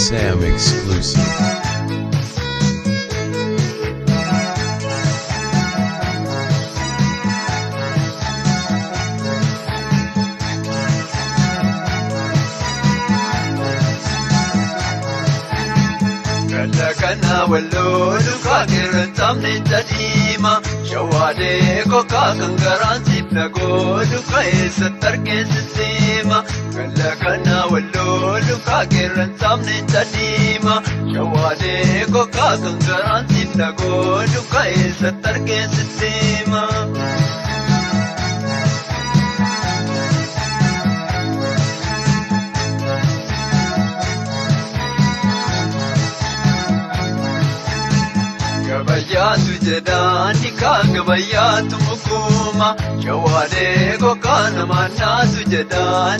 Sam exclusive. Kana wallolu kakerantamne tadima shawaade koka kangaransi nagodu kaesa tarkeessima kalla kana wallolu kakerantamne tadima shawaade koka kangaransi nagodu kaesa tarkeessima. Gabayyaatu jedhaani kaan gabayyaatu mukuma shawaadee gogaa namaa naatu jedhaani.